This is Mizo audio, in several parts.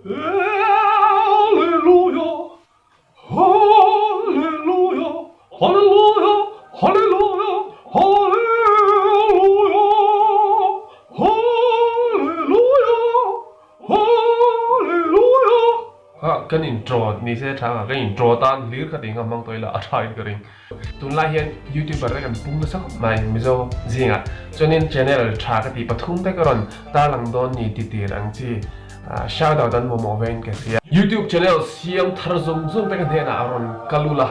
Hallelujah, Hallelujah, Hallelujah, Hallelujah, Hallelujah, Hallelujah, Hallelujah. Ha, kan intro ni se tha nga, kan intro tan hlir kha ti nga hmang tawh ila a tha in ka ring. Tunlai hian YouTuber te kan pung nasa khawp mai Mizo zingah. Chuanin channel tha ka tih pathum te ka rawn tarlang dawn ni ti tir ang chi shout out an mamawh vein ka hria. YouTube channel siam thar zawng zawng te ka hnenah a rawn kal ula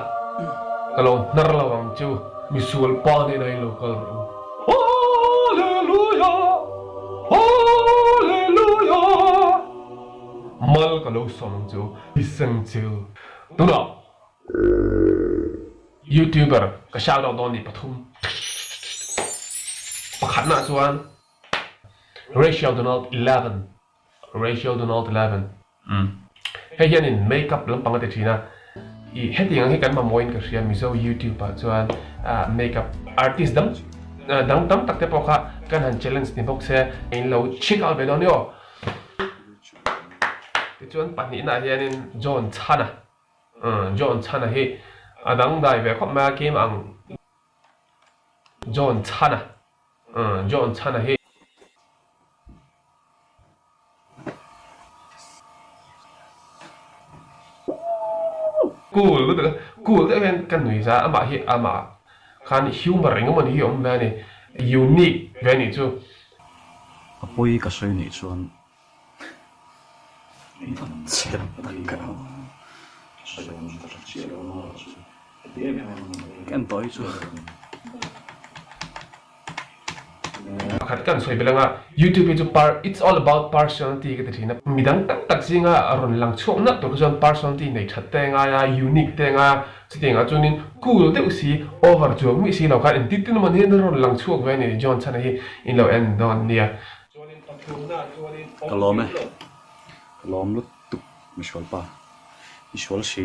ka lo hnar lo ang chu misual pa hnenah in lo kal rawh u. Hallelujah Hallelujah Mal ka lo sawm ang chu Isang chu tunah Youtuber ka shout out dawn ni pathum. Pakhatna chuan Rachel Donald 11 Rachel Donald 11 umm hei hianin makeup lampang a ti thin a ih hetiang ang hi kan mamawhin ka hria Mizo youtube ah chuan makeup artist dang dang tam tak te pawh kha kan han challenge ni bawk se in lo check out ve dawn ni aw. Tichuan pahnihna ah hianin John Chhana John Chhana hi a dangdai ve khawp mai a, keimah ang John Chhana John Chhana hi. Cool lutuk a, cool deuh hian ka nui za, amah hi amah khan humor engemaw ni hi a awm ve a ni, unique ve a nih chu. A pawi ka sawi nih chuan Pakhat kan sawi belh anga YouTube hi chu par it's all about personality ka ti thin a, midang tam tak zinga rawn lang chhuak nalh tur kha chuan personality nei that te ngai a, unique te ngai a, chutiang ah chuanin cool deuh si, over chuang mih si lo khan engtin tin emaw hian rawn lang chhuak ve a ni John Chhana hi in lo en dawn nia. Ka lawm e, ka lawm lutuk misual pa, misual si.